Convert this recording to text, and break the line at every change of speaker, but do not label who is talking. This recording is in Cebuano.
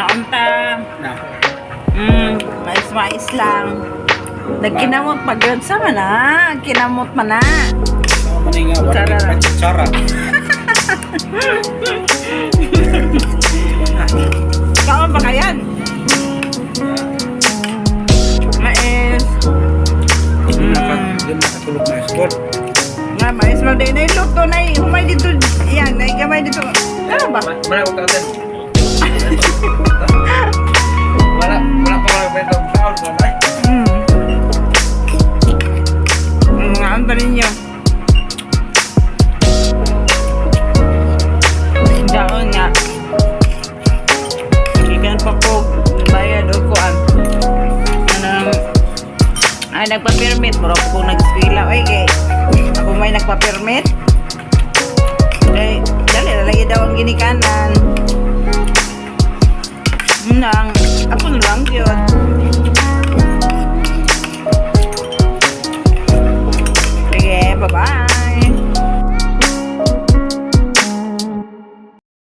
Nga unta.
Na.
Mais-mais lang. Nagkinamot pag yun. Sama na. Kinamot man na.
Sama man nga wala
Tsara.
kay patsara.
Kaon ba kayan? Mais.
Di nakatulog na school.
Nga, mais mo din. Nay, luto na. Humay dito. Yan, nay, gamay dito. Ano ba?
Wala ko taon. Wala wala pa wala pa itong taon wala.
Nga, ang pa ninyo. Daon nga. Gikan pa ko bayad o kuan. Anong ay nagpa-permit bro ko nag-eskwela oy kay ako may nagpa-permit.